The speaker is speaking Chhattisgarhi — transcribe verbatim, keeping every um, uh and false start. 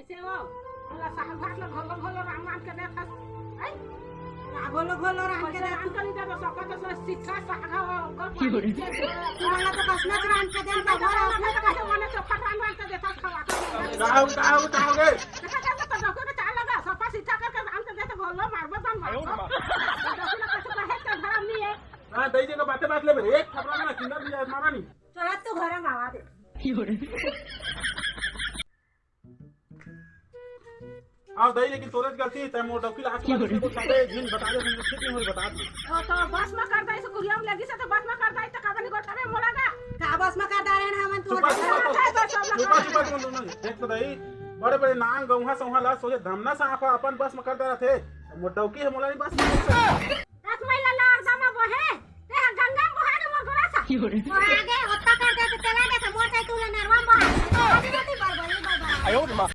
सेवा, अल्लाह साग भात ला घोलो घोलो राम राम के देत हस। आई? का घोलो घोलो राम के कैसे देत? राम करी देबो, सबका तो सोच सीधा साग हो, गो पानी के दो। तू वाला तो कसना राम के देन का घोर अपने कैसे मने चोखा राम राम के देता खवा के। का हो, का हो, का हो गे? देखा जाए तो डोकू के चाल लगा, सफा सीधा करके राम के देता घोलो मारबो तन मारबो। डोकू ना कैसे कहे के धरम नहीं है। हाँ, दई जगह बातें बात ले बे, एक थपरा ना किंदा भी मारा नहीं। चला तू घर में आवा दे। आओ दई, लेकिन तोरे गलती, तै मोर डौकी ला आज के बाद किसी को साथे झिन बता दे, ठीक नहीं होई, बता दे। ओ तो बस में कर दई से कुरिया में लगी से तो बस में कर दई तो कागनी गोठा में मोला गा। का बस में कर डारे ना हमन तू तू बस में कर। बस, बस, बस, बस, बस, बस, देख तो दई, बड़े बड़े नांग गौहा सौहा ला सोचे धमना से आप अपन बस में कर डारा थे। मोर डौकी है मोला नहीं बस में। दस महीना ला अर्धा में बहे, ते ह गंगा में बहा दे मोर गोरा सा। की हो रे? बहा दे, ओत्ता कर दे तो चला दे तो मोर चाहे तू ले नरवा में बहा। आदि जाति बड़ बड़ी बाबा। आयो रे माँ।